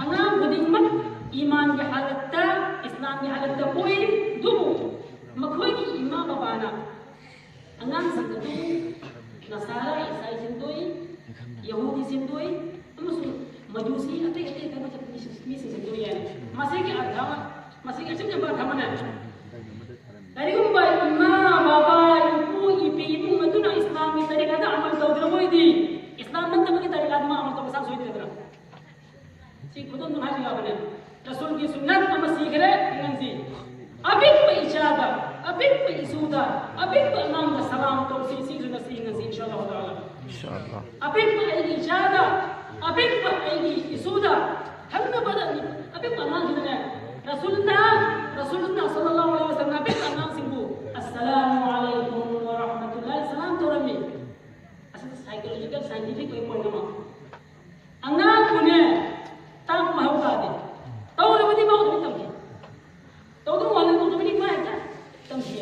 ꯑꯉꯥꯡ ꯈꯨꯗꯤꯡꯃꯛ ꯏꯃꯥꯟꯒꯤ ꯍꯥꯂꯠꯇ, ꯏꯁꯂꯥꯝꯒꯤ ꯍꯥꯂꯠꯇ ꯄꯣꯛꯏ꯫ ꯑꯗꯨꯕꯨ ꯃꯈꯣꯏꯒꯤ ꯏꯃꯥ ꯕꯕꯥꯅ ꯑꯉꯥꯡꯁꯤꯡ ꯑꯗꯨ ꯅꯁꯥꯔꯥ, ꯏꯁꯥꯏ ꯁꯦꯝꯗꯣꯛꯏ, ꯌꯍꯨꯗꯤ ꯁꯦꯝꯗꯣꯛꯏ, ꯑꯃꯁꯨꯡ ꯃꯖꯨꯁꯤ ꯑꯇꯩ ꯑꯇꯩ ꯊꯕꯛ ꯆꯠꯄ ꯃꯤꯁꯤꯡ, ꯃꯤꯁꯤꯡ ꯁꯦꯝꯗꯣꯛꯏ ꯍꯥꯏ꯫ ꯃꯁꯤꯒꯤ ꯑꯔꯊ ꯑꯃ, ꯃꯁꯤꯒꯤ ꯑꯆꯨꯝꯕ ꯑꯔꯊ ꯑꯃꯅ, ꯀꯔꯤꯒꯨꯝꯕ ꯏꯃꯥ, ꯕꯕꯥ, ꯏꯄꯨ, ꯏꯄꯤ, ꯏꯃꯨꯡ ꯑꯗꯨꯅ ꯏꯁꯂꯥꯝꯒꯤ ꯇꯔꯤꯀꯥꯗ ꯑꯃꯜ ꯇꯧꯗ꯭ꯔꯕꯣꯏꯗꯤ, ꯏꯁꯂꯥꯝ ꯅꯠꯇꯕꯒꯤ ꯇꯔꯤꯀꯥꯗ ꯃꯥ ꯑꯃꯜ ꯇꯧꯕ ꯁꯥ ꯁꯣꯏꯗ꯭ꯔꯦꯗꯅ꯫ ꯁꯤ ꯈꯨꯗꯝ ꯑꯗꯨꯝ ꯍꯥꯏꯕ ꯌꯥꯕꯅꯦ꯫ ꯔꯁꯨꯜꯒꯤ ꯁꯨꯟꯅꯠ ꯑꯃ ꯁꯤꯈ꯭ꯔꯦ, ꯌꯦꯡꯍꯟꯁꯤ꯫ ꯑꯄꯤꯛꯄ ꯏꯆꯥꯗ, ꯑꯄꯤꯛꯄ ꯏꯁꯨꯗ, ꯑꯄꯤꯛꯄ ꯑꯉꯥꯡꯗ ꯁꯂꯥꯝ ꯇꯧꯁꯤ, ꯁꯤ ꯁꯨꯟꯅꯠꯁꯤ ꯌꯦꯡꯍꯟꯁꯤ, ꯏꯟꯁꯥ ꯑꯜꯂꯥꯍꯨ ꯇꯥꯂꯥ꯫ ꯏꯟꯁꯥ ꯑꯜꯂꯥꯍ꯫ ꯑꯄꯤꯛꯄ ꯑꯩꯒꯤ ꯏꯆꯥꯗ, ꯑꯄꯤꯛꯄ ꯑꯩꯒꯤ ꯏꯁꯨꯗ, ꯊꯪꯅꯕꯗ ꯑꯄꯤꯛꯄ ꯑꯉꯥꯡꯁꯤꯡꯅꯦ, ꯔꯁꯨꯜꯅ, ꯔꯁꯨꯜꯅ ꯁꯜꯂꯜꯂꯥꯍꯨ ꯑꯂꯩꯍꯤ ꯋꯁꯜꯂꯝꯅ ꯑꯄꯤꯛꯄ ꯑꯉꯥꯡꯁꯤꯡꯕꯨ "ꯑꯁꯁꯂꯥꯃꯨ ꯑꯂꯩꯀꯨꯝ ꯋꯔꯍꯃꯇꯨꯜꯂꯥꯍꯤ" ꯁꯂꯥꯝ ꯇꯧꯔꯝꯃꯤ꯫ ꯑꯁꯤꯗ psychological, scientific ꯑꯣꯏꯕ ꯄꯣꯏꯟ ꯑꯃ꯫ ꯑꯉꯥꯡꯕꯨꯅꯦ ꯇꯥꯛꯄ ꯃꯊꯧ ꯇꯥꯗꯦ꯫ ꯇꯧꯔꯕꯗꯤ ꯃꯥ ꯑꯗꯨꯝ ꯇꯝꯈꯤ꯫ ꯇꯧꯗꯧ ꯋꯥꯅ ꯇꯧꯗꯕꯅꯤ ꯃꯥ ꯍꯦꯛꯇ ꯇꯝꯈꯤ꯫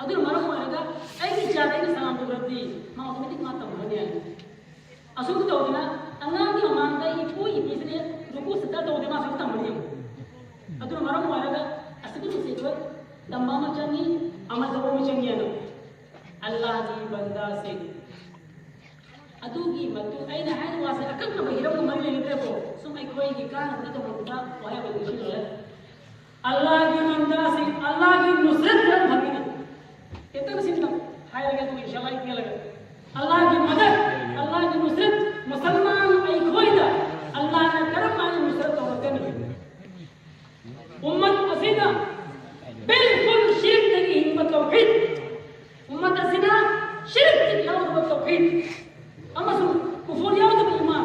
ꯑꯗꯨꯅ ꯃꯔꯝ ꯑꯣꯏꯔꯒ ꯑꯩꯒꯤ ꯏꯆꯥꯗ ꯑꯩꯅ ꯁꯂꯥꯝ ꯇꯧꯔꯕꯗꯤ ꯃꯥ ꯑꯣꯇꯣꯃꯦꯇꯤꯛ ꯃꯥ ꯇꯝꯈ꯭ꯔꯅꯤ ꯍꯥꯏꯅ꯫ ꯑꯁꯨꯝ ꯇꯧꯗꯅ ꯑꯉꯥꯡꯒꯤ ꯃꯃꯥꯡꯗ ꯏꯄꯨ ꯏꯄꯤꯁꯤꯅ ꯔꯨꯀꯨ ꯁꯖꯗꯥ ꯇꯧꯗꯦ ꯃꯥ ꯑꯁꯨꯝ ꯇꯝꯕꯅꯤ ꯌꯦꯡꯉꯨ꯫ ꯑꯗꯨꯅ ꯃꯔꯝ ꯑꯣꯏꯔꯒ ꯑꯁꯤꯒꯨꯝꯕꯁꯦ ꯑꯩꯈꯣꯏ ꯇꯝꯕ ꯑꯃ ꯆꯪꯉꯤ, ꯑꯃ ꯇꯧꯕ ꯑꯃ ꯆꯪꯉꯤ ꯍꯥꯏꯅ꯫ ꯑꯜꯂꯥꯍꯒꯤ ꯕꯟꯗꯥꯁꯤꯡ꯫ ꯑꯗꯨꯒꯤ ꯃꯇꯨꯡ ꯑꯩꯅ ꯍꯥꯏꯔꯤꯕ ꯋꯥꯁꯦ ꯑꯀꯛꯅꯕ ꯍꯤꯔꯝꯒ ꯃꯔꯤ ꯂꯩꯅꯗ꯭ꯔꯦꯀꯣ, ꯁꯨꯝ ꯑꯩꯈꯣꯏꯒꯤ ꯀꯥꯟꯅꯕꯒꯤꯗꯃꯛꯇ ꯋꯥꯍꯩ ꯑꯃ ꯂꯣꯏꯁꯤꯜꯂꯨꯔꯦ꯫ ꯑꯜꯂꯥꯍꯒꯤ ꯕꯟꯗꯥꯁꯤꯡ, ꯑꯜꯂꯥꯍꯒꯤ ꯅꯨꯁꯔꯠ ꯀꯔꯝ ꯐꯪꯒꯅꯤ? ꯈꯤꯇꯪ ꯁꯤꯝꯇꯪ ꯍꯥꯏꯔꯒꯦ, ꯑꯗꯨꯒ ꯏꯟꯁꯥ ꯑꯜꯂꯥꯍ ꯑꯩ ꯄꯦꯜꯂꯒꯦ꯫ ꯑꯜꯂꯥꯍꯒꯤ ꯃꯗꯗ, ꯑꯜꯂꯥꯍꯒꯤ ꯅꯨꯁꯔꯠ, ꯃꯨꯁꯜꯃꯥꯟ ꯑꯩꯈꯣꯏꯗ ꯑꯜꯂꯥꯍꯅ ꯀꯔꯝꯍꯥꯏꯅ ꯅꯨꯁꯔꯠ ꯇꯧꯔꯛꯀꯅꯤ? ꯎꯝꯃꯠ ꯑꯁꯤꯅ ꯕꯤꯜꯀꯨꯜ ꯁꯤꯔꯛꯇꯒꯤ ꯍꯤꯡꯕ ꯇꯧꯈꯤ꯫ ꯎꯝꯃꯠ ꯑꯁꯤꯅ ꯁꯤꯔꯛꯇꯒꯤ ꯌꯥꯎꯗꯕ ꯇꯧꯈꯤ꯫ ꯑꯃꯁꯨꯡ ꯀꯨꯐꯨꯔ ꯌꯥꯎꯗꯕ ꯏꯃꯥꯟ,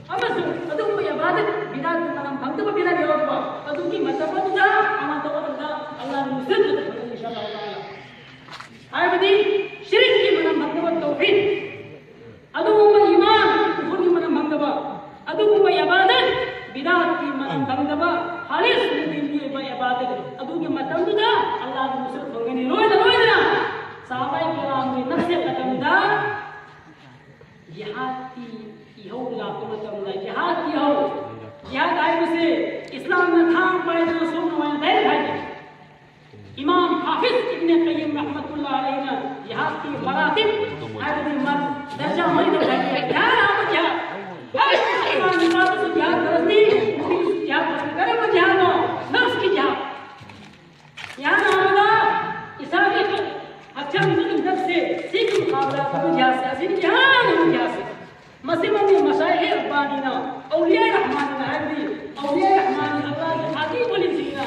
ꯑꯃꯁꯨꯡ ꯑꯗꯨꯒꯨꯝꯕ ꯏꯕꯥꯗꯠ, ꯕꯤꯗꯥꯠ, ꯃꯅꯝ ꯐꯪꯗꯕ ꯕꯤꯗꯥꯠ ꯌꯥꯎꯗꯕ, ꯑꯗꯨꯒꯤ ꯃꯇꯝ ꯑꯗꯨꯗ ꯑꯃ ꯇꯧꯕ ꯃꯇꯝꯗ ꯑꯜꯂꯥꯍ ꯅꯨꯡꯁꯤꯠ ꯐꯪꯒꯅꯤ, ꯏꯟꯁꯥ ꯑꯜꯂꯥꯍ ꯇꯥꯂꯥ꯫ ꯍꯥꯏꯕꯗꯤ ꯁꯤꯔꯛꯀꯤ ꯃꯅꯝ ꯐꯪꯗꯕ ꯇꯧꯈꯤ꯫ ꯑꯗꯨꯗ ꯑꯜꯂꯥꯍꯒꯤ ꯃꯁꯛ ꯐꯪꯒꯅꯤ꯫ ꯂꯣꯏꯅ ꯂꯣꯏꯅꯅ ꯁꯍꯥꯕꯥꯏ ꯀꯤꯔꯥꯝꯒꯤ ꯅꯛꯁꯦ ꯃꯇꯝꯗ ꯖꯤꯍꯥꯗꯀꯤ ꯏꯍꯧ ꯂꯥꯛꯄ ꯃꯇꯝꯗ, ꯖꯤꯍꯥꯗꯀꯤ ꯏꯍꯧ, ꯖꯤꯍꯥꯗ ꯍꯥꯏꯕꯁꯤ ꯏꯁꯂꯥꯝꯅ ꯊꯥꯡ ꯄꯥꯏꯗꯅ ꯁꯣꯝꯅ ꯑꯣꯏꯅ ꯗꯥꯏꯔꯦꯛ ꯍꯥꯏꯒꯦ꯫ ꯏꯃꯥꯝ ꯍꯥꯐꯤꯖ ꯏꯕꯅꯦ ꯀꯌꯤꯝ ꯔꯍꯃꯇꯨꯜꯂꯥꯍꯤ ꯑꯂꯩꯍꯤꯅ ꯖꯤꯍꯥꯗꯀꯤ ꯃꯔꯥꯇꯤꯕ ꯍꯥꯏꯕꯗꯤ ꯃ-, ꯗꯔꯖꯥ ꯃꯔꯤꯗ ꯈꯥꯏꯗꯣꯛꯑꯦ꯫ ꯖꯤꯍꯥꯗ ꯍꯥꯏꯕ ꯖꯤꯍꯥꯗ꯫ ꯍꯥꯏ, ꯅꯨꯄꯥꯗꯁꯨ ꯖꯤꯍꯥꯗ ꯐꯔꯁꯅꯤ, ꯅꯨꯄꯤꯗꯁꯨ ꯖꯤꯍꯥꯗ ꯐꯔꯁꯅꯤ꯫ ꯀꯔꯝꯕ ꯖꯤꯍꯥꯗꯅꯣ? ꯅꯐꯁꯀꯤ ꯖꯤꯍꯥꯗ꯫ ꯌꯥꯝꯅ ꯏꯁꯥꯒꯤ ꯍꯛꯆꯥꯡꯒꯤ ꯏꯟꯗꯛꯁꯦ ꯁꯤꯒꯤ ꯃꯨꯀꯥꯕꯂꯥ ꯇꯧꯕ ꯌꯥꯁꯦ, ꯑꯁꯤꯒꯤ ꯌꯥꯝꯅ ꯌꯥꯁꯦ꯫ ꯃꯁꯤꯃꯛꯅꯤ ꯃꯁꯥꯏꯍꯦ ꯔꯕꯥꯅꯤꯅ, ꯑꯧꯂꯤꯌꯥ ꯔꯍꯃꯥꯅꯤꯅ ꯍꯥꯏꯕꯗꯤ, ꯑꯧꯂꯤꯌꯥ ꯔꯍꯃꯥꯅꯤ ꯑꯜꯂꯥꯍꯒꯤ ꯈꯥꯇꯤ ꯋꯥꯂꯤꯁꯤꯡꯅ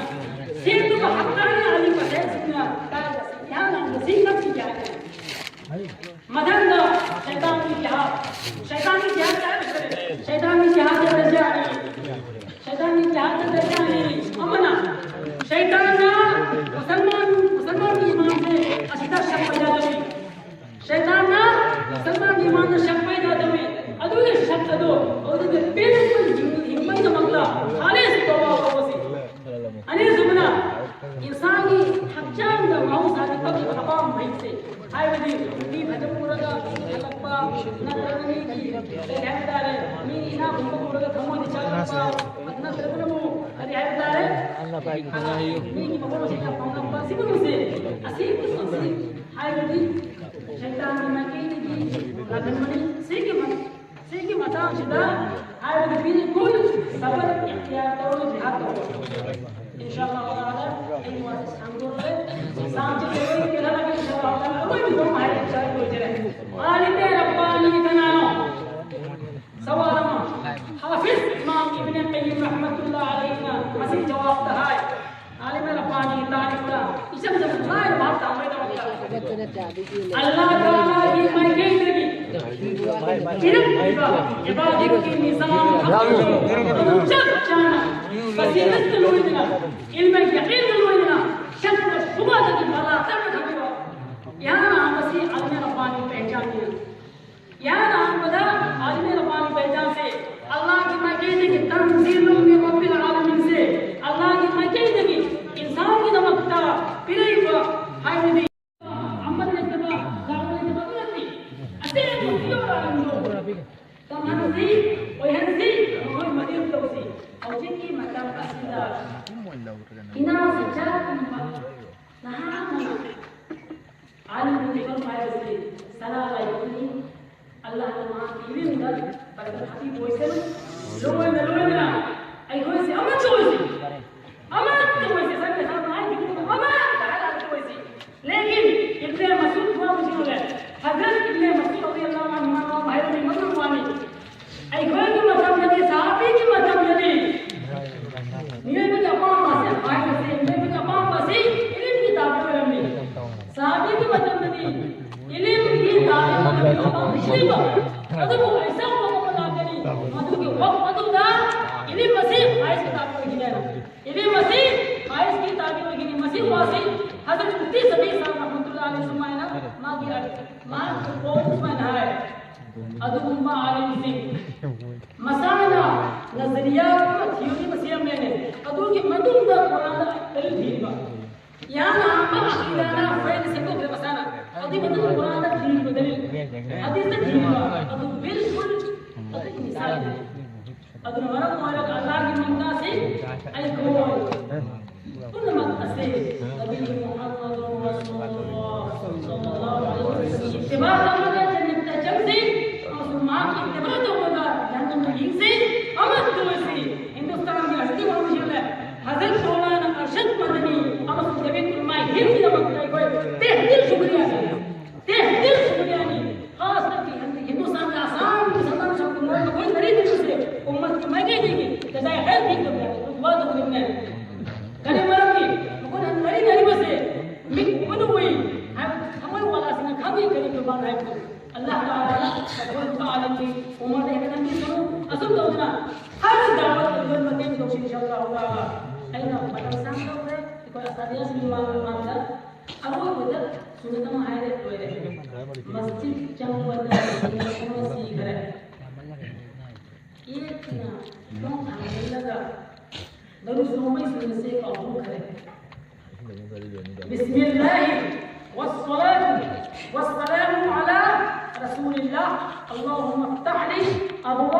ꯁꯦꯝꯗꯨꯅ ꯍꯛꯆꯥꯡꯒꯤ ꯑꯂꯤ ꯃꯁꯦꯟꯁꯤꯡꯅ ꯇꯥꯏꯕꯁꯤ ꯌꯥꯝꯅ ꯁꯤ ꯅꯐꯁꯤ ꯌꯥꯁꯦ꯫ ꯃꯊꯪꯗ ꯁꯩꯇꯥꯟꯒꯤ ꯖꯤꯍꯥꯗ꯫ ꯁꯩꯇꯥꯟꯒꯤ ꯖꯤꯍꯥꯗ ꯍꯥꯏꯕꯁꯤ ꯀꯔꯤ? ꯁꯩꯇꯥꯟꯒꯤ ꯖꯤꯍꯥꯗ ꯍꯥꯏꯕꯁꯤ ꯌꯥꯅꯤ꯫ ꯁꯩꯇꯥꯟꯒꯤ ꯖꯤꯍꯥꯗ ꯍꯥꯏꯕꯁꯤ ꯌꯥꯅꯤ꯫ ꯑꯃꯅ ꯁꯩꯇꯥꯟꯅ ꯃꯨꯁꯜꯃꯥꯟ, ꯃꯨꯁꯜꯃꯥꯟꯒꯤ ꯏꯃꯥꯟꯁꯦ ꯑꯁꯤꯗ ꯁꯛꯄ ꯌꯥꯗꯕꯤ꯫ ꯁꯩꯇꯥꯟꯅ ꯃꯨꯁꯜꯃꯥꯟꯒꯤ ꯏꯃꯥꯟꯗ ꯁꯛꯄ ꯌꯥꯗꯕꯤ꯫ ꯑꯗꯨꯒꯤ ꯁꯛ ꯑꯗꯣ ꯑꯗꯨꯒꯤ ꯄꯦꯟꯅ ꯍꯤꯡꯕꯒꯤꯗꯃꯛꯇ ꯈꯥꯂꯤꯁ ꯇꯧꯕ ꯇꯧꯕꯁꯤ꯫ ꯑꯅꯤꯁꯨꯕꯅ ꯏꯟꯁꯥꯟꯒꯤ ꯍꯛꯆꯥꯡꯗ ꯃꯍꯧꯁꯥꯒꯤ ꯐꯠꯇꯕ ꯑꯄꯥꯝꯕ ꯍꯩꯁꯦ, ꯍꯥꯏꯕꯗꯤ ꯅꯨꯄꯤ ꯐꯖꯕ ꯎꯔꯒ ꯍꯜꯂꯛꯄ, ꯅꯠꯇ꯭ꯔꯒ ꯃꯤꯒꯤ ꯀꯔꯤ ꯍꯥꯏꯕ ꯇꯥꯔꯦ, ꯃꯤ ꯏꯅꯥꯛ ꯈꯨꯟꯕ ꯎꯔꯒ ꯊꯃꯣꯏꯗ ꯆꯥꯛꯂꯛꯄ, ꯅꯠꯇ꯭ꯔꯒꯅ ꯑꯃꯨꯛ ꯀꯔꯤ ꯍꯥꯏꯕ ꯇꯥꯔꯦ, ꯃꯤꯒꯤ ꯃꯐꯝꯁꯤꯗ ꯄꯥꯝꯂꯛꯄ, ꯁꯤꯒꯨꯝꯕꯁꯦ, ꯑꯁꯤꯒꯨꯝꯕꯁꯤ ꯍꯥꯏꯕꯗꯤ ꯁꯩꯇꯥꯟꯒꯤ ꯃꯥꯏꯀꯩꯗꯒꯤ ꯂꯥꯛꯍꯟꯕꯅꯤ꯫ ꯁꯤꯒꯤ ꯃ-, ꯁꯤꯒꯤ ꯃꯇꯥꯡꯁꯤꯗ ꯍꯥꯏꯕꯗꯤ ꯕꯤꯜꯀꯨꯜ ꯁꯕꯔ ꯏꯈꯇꯤꯌꯥꯔ ꯇꯧꯔꯒ ꯖꯤꯍꯥꯗ ꯇꯧꯕ꯫ ꯏꯟꯁꯥ ꯑꯜꯂꯥꯍ ꯇꯥꯂꯥ ꯑꯩ ꯋꯥꯁꯦ ꯁꯥꯡꯗꯣꯛꯂꯦ꯫ ꯁꯥꯡꯁꯤ ꯂꯣꯏꯅ ꯄꯦꯜꯍꯜꯂꯒ ꯏꯟꯁꯥ ꯑꯜꯂꯥꯍ ꯇꯥꯂꯥ ꯑꯔꯣꯏꯕꯗꯣ ꯍꯥꯏꯔꯒ ꯖꯤꯍꯥꯗ ꯂꯣꯏꯖꯔꯦ꯫ ꯑꯥꯂꯤꯝ ꯔꯕꯥꯅꯤ ꯀꯅꯥꯅꯣ? ꯁꯋꯥꯜ ꯑꯃ꯫ ꯍꯥꯐꯤꯖ ꯏꯃꯥꯝ ꯏꯕꯅꯦ ꯀꯌꯤꯝ ꯔꯍꯃꯇꯨꯜꯂꯥꯍꯤ ꯑꯂꯩꯍꯤꯅ ꯃꯁꯤ ꯖꯋꯥꯕꯇ ꯍꯥꯏ꯫ ꯑꯥꯂꯤꯝ ꯔꯕꯥꯅꯤꯒꯤ ꯇꯥꯔꯤꯛꯇ ꯏꯆꯝ ꯆꯝꯅ ꯂꯥꯏꯅ ꯚꯥꯕ ꯇꯥꯕꯒꯤꯗꯃꯛꯇ ꯑꯜꯂꯥꯍ ꯇꯥꯂꯥꯒꯤ ꯃꯥꯏꯀꯩꯗꯒꯤ ꯄꯤꯔꯛꯂꯤꯕ ꯏꯕꯥꯗꯠꯀꯤ ꯅꯤꯖꯥꯝ ꯑꯗꯨ ꯆꯞ ꯆꯥꯅ ꯕꯁꯤꯔꯠꯀ ꯂꯣꯏꯅꯅ, ꯏꯜꯃ ꯌꯀꯤꯟꯒ ꯂꯣꯏꯅꯅ, ꯁꯛꯀ ꯁꯨꯕꯗꯒꯤ ꯃꯂꯥ ꯇꯞꯅ ꯊꯝꯕꯤꯕ ꯌꯥꯝꯅ ꯃꯁꯤ ꯑꯥꯂꯤꯝ ꯔꯕꯥꯅꯤ ꯄꯦꯍꯆꯥꯟꯅꯤ꯫ ꯏꯍꯥꯟ ꯑꯍꯥꯟꯕꯗ ꯑꯥꯂꯤꯝ ꯔꯕꯥꯅꯤ ꯄꯦꯍꯆꯥꯟꯁꯦ ꯑꯜꯂꯥꯍꯒꯤ ꯃꯥꯏꯀꯩꯗꯒꯤ ꯇꯟꯖꯤꯂꯨꯝ ꯃꯤꯟ ꯔꯕꯤꯜ ꯑꯥꯂꯃꯤꯟꯁꯦ ꯑꯜꯂꯥꯍꯒꯤ ꯃꯥꯏꯀꯩꯗꯒꯤ ꯏꯟꯁꯥꯟꯒꯤꯗꯃꯛꯇ ꯑꯣꯏꯍꯟꯁꯤ, ꯃꯈꯣꯏ ꯃꯇꯦꯡ ꯇꯧꯁꯤ꯫ ꯍꯧꯖꯤꯛꯀꯤ ꯃꯇꯝ ꯑꯁꯤꯗ ꯏꯅꯥ ꯁꯤꯡꯊꯥ ꯈꯨꯝꯕ ꯅꯍꯥ ꯑꯃꯅ ꯑꯥꯂꯤꯝ ꯑꯣꯏꯕ ꯍꯥꯏꯕꯁꯤ ꯁꯅꯥ ꯂꯥꯏꯕꯛꯅꯤ꯫ ꯑꯜꯂꯥꯍꯅ ꯃꯍꯥꯛꯀꯤ ꯏꯃꯨꯡꯗ ꯕꯔꯀꯠ ꯍꯥꯞꯄꯤꯕ ꯑꯣꯏꯁꯅꯨ꯫ ꯂꯣꯏꯅ ꯂꯣꯏꯅꯅ ꯑꯩꯈꯣꯏꯁꯦ ꯑꯃꯠꯇ ꯑꯣꯏꯁꯤ, ꯑꯃꯠꯇ ꯑꯣꯏꯁꯤ꯫ ꯁꯝꯅ ꯁꯝꯅ ꯍꯥꯏꯈꯤꯕꯒꯨꯝꯅ ꯑꯃꯠꯇ ꯍꯥꯏꯔꯒ ꯑꯣꯏꯁꯤ꯫ ꯂꯦꯀꯤꯟ ꯏꯕꯅꯦ ꯃꯁꯨꯗ ꯋꯥ ꯃꯨꯖꯦ ꯍꯣ ꯒꯌꯥ꯫ ꯍꯖꯔꯠ ꯏꯕꯅꯦ ꯃꯁꯨꯗ ꯔꯗꯤꯌꯜꯂꯥꯍꯨ ꯑꯟꯍꯨ ꯃꯥ ꯍꯥꯏꯔꯝꯃꯤ ꯃꯇꯝ ꯋꯥꯅꯤ꯫ ꯑꯩꯈꯣꯏꯒꯤ ꯃꯇꯝꯗꯗꯤ, ꯁꯍꯥꯕꯤꯒꯤ ꯃꯇꯝꯗꯗꯤ ꯃꯤꯑꯣꯏꯕꯒꯤ ꯑꯄꯥꯝꯕꯁꯦ ꯍꯥꯏꯕꯁꯦ, ꯃꯤꯑꯣꯏꯕꯒꯤ ꯑꯄꯥꯝꯕꯁꯤ ꯏꯂꯤꯝꯒꯤ ꯇꯥꯕ ꯑꯣꯏꯔꯝꯃꯤ꯫ ꯁꯍꯥꯕꯤꯒꯤ ꯃꯇꯝꯗꯗꯤ ꯏꯂꯤꯝꯒꯤ ꯇꯥꯕ ꯑꯣꯏꯔꯝꯃꯤ꯫ ꯑꯗꯨꯕꯨ ꯑꯩꯁꯥ ꯃꯗꯨꯒꯤ ꯋꯥꯐꯝ ꯑꯗꯨꯗ ꯏꯂꯤꯝ ꯑꯁꯤ ꯍꯥꯏꯁ ꯇꯥꯕ ꯑꯣꯏꯈꯤꯗꯦ꯫ ꯏꯕꯦꯝꯃꯁꯤ ꯍꯥꯏꯁꯀꯤ ꯇꯥꯕꯤ ꯑꯣꯏꯒꯅꯤ꯫ ꯃꯁꯤ ꯋꯥꯁꯤ ꯍꯖꯔꯠ ꯃꯨꯐꯇꯤ ꯁꯕꯤ ꯁꯥꯍꯕ ꯔꯍꯃꯇꯨꯜꯂꯥꯍꯤ ꯑꯂꯩꯍꯤ ꯁꯨꯃꯥꯏꯅ ꯃꯥꯒꯤ ꯃꯥꯒꯤ ꯄꯣꯠ ꯁꯨꯃꯥꯏꯅ ꯍꯥꯏ꯫ ꯑꯗꯨꯒꯨꯝꯕ ꯑꯥꯂꯤꯝꯁꯤꯡ ꯃꯁꯥꯅ ꯅꯖꯔꯤꯌꯥ ꯑꯃ ꯊꯤꯑꯣꯔꯤ ꯑꯃ ꯁꯦꯝꯂꯦꯅꯦ꯫ ꯑꯗꯨꯒꯤ ꯃꯇꯨꯡꯗ ꯀꯨꯔꯥꯟꯗ ꯀꯔꯤ ꯊꯤꯕ? ꯌꯥꯝꯅ ꯑꯍꯥꯟꯕ ꯑꯀꯤꯗꯥꯅ ꯐ꯭ꯔꯦꯟ ꯁꯦꯝꯗꯣꯛꯈ꯭ꯔꯦ ꯃꯁꯥꯅ꯫ ꯑꯗꯨꯒꯤ ꯃꯇꯨꯡꯗ ꯀꯨꯔꯥꯟꯗ ꯊꯤꯕ ꯗꯂꯤꯜ, ꯍꯗꯤꯁꯇ ꯊꯤꯕ, ꯑꯗꯨ ꯕꯤꯜꯀꯨꯜ ꯑꯗꯨꯒꯤ ꯃꯤꯁꯥꯜꯅꯤ꯫ ꯑꯗꯨꯅ ꯃꯔꯝ ꯑꯣꯏꯔꯒ ꯑꯜꯂꯥꯍꯒꯤ ꯃꯟꯗꯥꯁꯤ ꯑꯩꯈꯣꯏ ꯄꯨꯝꯅꯃꯛ ꯑꯁꯤ ꯅꯕꯤ ꯃꯨꯍꯝꯃꯗꯨ ꯔꯁꯨꯂꯨꯜꯂꯥꯍ ꯁꯜꯂꯜꯂꯥꯍꯨ ꯑꯂꯩꯍꯤ ꯋꯁꯜꯂꯝꯒꯤ ꯏꯠꯇꯤꯕꯥ ꯇꯧꯔꯒ ꯖꯟꯅꯠꯇ ꯆꯪꯁꯤ꯫ ꯑꯃꯁꯨꯡ ꯃꯍꯥꯛꯀꯤ ꯏꯠꯇꯤꯕꯥ ꯇꯧꯔꯒ ꯖꯍꯟꯅꯝꯗ ꯍꯤꯡꯁꯤ꯫ ꯑꯃꯠꯇ ꯑꯣꯏꯁꯤ꯫ ꯍꯤꯟꯗꯨꯁꯇꯥꯟꯒꯤ ꯑꯁꯤꯒꯤ ꯃꯔꯨꯞꯁꯤꯡꯅ ꯍꯖꯔꯠ ꯃꯧꯂꯥꯅꯥ ꯑꯔꯁꯗ ꯃꯗꯅꯤ ꯑꯃꯁꯨꯡ ꯖꯃꯤꯌꯠ ꯎꯂꯃꯥ ꯍꯤꯟꯗꯒꯤꯗꯃꯛꯇ ꯑꯩꯈꯣꯏ ꯇꯦꯍ ꯗꯤꯜ ꯁꯨꯀ꯭ꯔꯤꯌꯥ ꯇꯦꯍ ꯗꯤꯜ ꯁꯨꯀ꯭ꯔꯤꯌꯥꯅꯤ꯫ ꯈꯥꯁ ꯇꯧꯔꯒ ꯍꯤꯟꯗꯨꯁꯇꯥꯟꯒꯤ ꯑꯁꯥꯝꯒꯤ ꯁꯔꯀꯥꯔꯅ ꯁꯛꯇꯨꯅ ꯃꯈꯣꯏ ꯃꯔꯤ ꯇꯤꯟꯅꯁꯦ ꯎꯝꯃꯠꯀꯤ ꯃꯥꯏꯀꯩꯗꯒꯤ ꯖꯖꯥꯏ ꯈꯥꯏꯔ ꯄꯤꯒꯗꯕꯅꯦ꯫ ꯗꯨꯋꯥ ꯇꯧꯒꯗꯕꯅꯦ꯫ ꯀꯔꯤ ꯃꯔꯝꯒꯤ? ꯃꯈꯣꯏꯅ ꯅꯥꯔꯤꯅꯔꯤꯕꯁꯦ ꯃꯤꯠ ꯎꯕꯅ ꯎꯏ ꯍꯥꯏꯕ ꯊꯃꯣꯏ ꯋꯥꯂꯥꯁꯤꯡꯅ ꯈꯪꯉꯤ ꯀꯔꯤ ꯀꯔꯕꯥꯔ ꯍꯥꯏꯕꯗꯨ꯫ ꯑꯜꯂꯥꯍ ꯇꯥꯂꯥꯅ ꯃꯈꯣꯏ ꯅꯨꯄꯥ ꯑꯅꯤꯁꯤ ꯎꯃꯔꯗ ꯍꯦꯟꯅ ꯅꯝꯕꯤꯁꯅꯨ꯫ ꯑꯁꯨꯝ ꯇꯧꯗꯅ ꯍꯔ ꯗꯥꯋꯠ ꯇꯧꯕꯗ ꯃꯇꯦꯡ ꯇꯧꯁꯤ ꯏꯟꯁꯥ ꯑꯜꯂꯥꯍ ꯇꯥꯂꯥ꯫ ꯑꯩꯅ ꯃꯇꯝ ꯁꯥꯡꯅ ꯇꯧꯈ꯭ꯔꯦ꯫ ꯑꯩꯈꯣꯏ ꯑꯁꯥꯗꯤꯌꯥꯁꯤꯡꯒꯤ ꯃꯃꯥꯡꯗ ꯑꯔꯣꯏꯕꯗ ꯁꯨꯅꯠ ꯑꯃ ꯍꯥꯏꯔꯦ, ꯂꯣꯏꯔꯦ꯫ ꯃꯁꯖꯤꯗ ꯆꯪꯕꯗ ꯁꯨꯅꯠ ꯑꯃ ꯁꯤꯈ꯭ꯔꯦ꯫ ꯌꯦꯠꯅ ꯈꯣꯡ ꯊꯥꯡꯖꯤꯜꯂꯒ ꯗꯔꯨꯗ ꯅꯣꯡꯃꯩ ꯁꯨꯅꯠꯁꯦ ꯀꯥꯎꯊꯣꯛꯈ꯭ꯔꯦ꯫ بسم الله والصلاة والسلام على رسول الله. اللهم افتح لي أبواب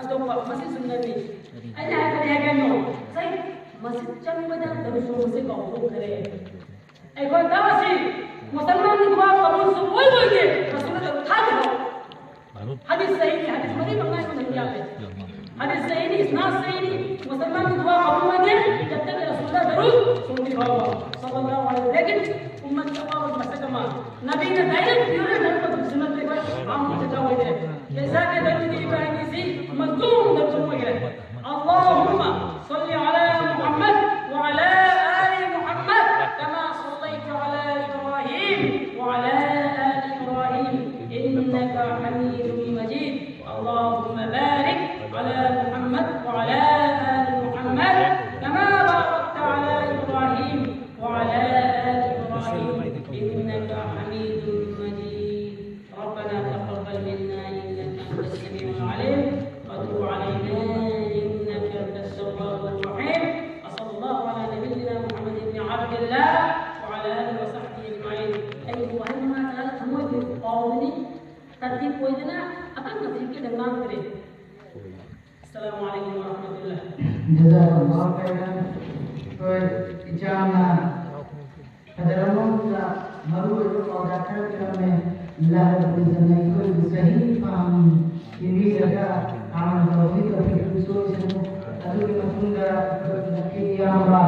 ꯑꯇꯣꯞꯄ ꯃꯁꯤ ꯁꯨꯟꯅꯠꯅꯤ꯫ ꯑꯩꯅ ꯍꯥꯏꯕꯗꯤ ꯍꯥꯏꯒꯅꯨ, ꯉꯁꯥꯏ ꯃꯁꯖꯤꯗ ꯆꯪꯕꯗ ꯗꯔꯨꯗ ꯁꯣꯟꯕꯁꯦ ꯀꯥꯎꯊꯣꯛꯈ꯭ꯔꯦ꯫ ꯑꯩꯈꯣꯏ ꯇꯥꯁꯤ, ꯃꯨꯁꯜꯃꯥꯟꯒꯤ ꯗꯨꯋꯥ ꯀꯕꯨꯜ ꯁꯨꯡꯑꯣꯏ ꯑꯣꯏꯗꯦ, ꯔꯁꯨꯜꯗ ꯗꯔꯨꯗ ꯊꯥꯗꯕ꯫ ꯍꯗꯤꯁ ꯁꯍꯤꯍꯅꯤ, ꯍꯗꯤꯁ ꯃꯔꯤ ꯃꯉꯥ ꯑꯩꯉꯣꯟꯗ ꯌꯥꯎꯔꯦ꯫ ꯍꯗꯤꯁ ꯁꯍꯤꯍꯅꯤ, ꯏꯁꯅꯥꯗ ꯁꯍꯤꯍꯅꯤ, ꯃꯨꯁꯜꯃꯥꯟꯒꯤ ꯗꯨꯋꯥ ꯀꯕꯨꯜ ꯑꯣꯏꯗꯦ, ꯖꯕ ꯇꯛ ꯔꯁꯨꯜꯗ ꯗꯔꯨꯗ ꯁꯣꯟꯗ꯭ꯔꯤ ꯐꯥꯎꯕ꯫ ꯁꯜꯂꯜꯂꯥꯍꯨ ꯑꯂꯩꯍꯤ ꯋꯥꯁꯜꯂꯝ꯫ ꯂꯦꯀꯤꯟ ꯎꯝꯃꯠ ꯑꯐꯕ ꯃꯁꯛ ꯑꯃ꯫ ꯅꯕꯤꯅ direct ꯄꯤꯔꯒ ꯅꯪ ꯃꯗꯨ ꯁꯤꯖꯤꯟꯅꯗꯦ, ꯑꯩꯈꯣꯏ ꯑꯃꯨꯛꯇ ꯇꯧꯔꯣꯏꯗꯦ꯫ ꯏꯁꯥꯒꯤ ꯗꯔꯨꯗ ꯏꯕ꯭ꯔꯥꯍꯤꯝꯒꯤꯁꯤ ꯃꯖꯨꯝꯗ ꯆꯨꯝꯃꯒꯦ꯫ اللهم صل على محمد وعلى آل محمد كما صليت على إبراهيم وعلى آل إبراهيم إنك حميد مجيد. اللهم بارك على محمد وعلى آل محمد كما باركت على إبراهيم وعلى آل إبراهيم إنك حميد مجيد. ربنا تقبل منا إنك أنت السميع العليم وتب علينا إنك أنت التواب الرحيم. وصلى الله على نبينا محمد بن عبد الله وعلى آله وصحبه أجمعين. ꯑꯩꯕꯨ ꯋꯥꯍꯩ ꯃꯉꯥ ꯇꯔꯥ ꯊꯃꯣꯏꯕꯨ ꯀꯥꯎꯕꯅꯤ꯫ ꯇꯔꯇꯤꯕ ꯑꯣꯏꯗꯅ ꯑꯀꯛꯅꯕ ꯍꯦꯛꯇ ꯉꯥꯡꯗ꯭ꯔꯦ꯫ السلام عليكم ورحمة الله. ꯖꯖꯥꯀꯜꯂꯥꯍꯨ ꯈꯩꯔꯥꯟ꯫ ꯑꯩꯈꯣꯏ ꯏꯆꯥꯝꯅ ꯐꯖꯔꯕ ꯃꯑꯣꯡꯗ ꯃꯔꯨ ꯑꯣꯏꯕ ꯄꯥꯎꯇꯥꯛ ꯈꯔ ꯄꯤꯔꯝꯃꯦ꯫ ꯂꯥꯏ ꯄꯨꯖꯅ ꯑꯩꯈꯣꯏꯕꯨ ꯆꯍꯤ ꯐꯥꯡ ꯄꯤꯕꯤꯔꯒ ꯍꯥꯟꯅ ꯇꯧꯕꯒꯤ ꯇꯧꯕꯤꯗꯨ ꯁꯣꯏꯁꯅꯨ꯫ ꯑꯗꯨꯒꯤ ꯃꯇꯨꯡꯗ ꯑꯩꯈꯣꯏ ꯏꯌꯥꯝꯕ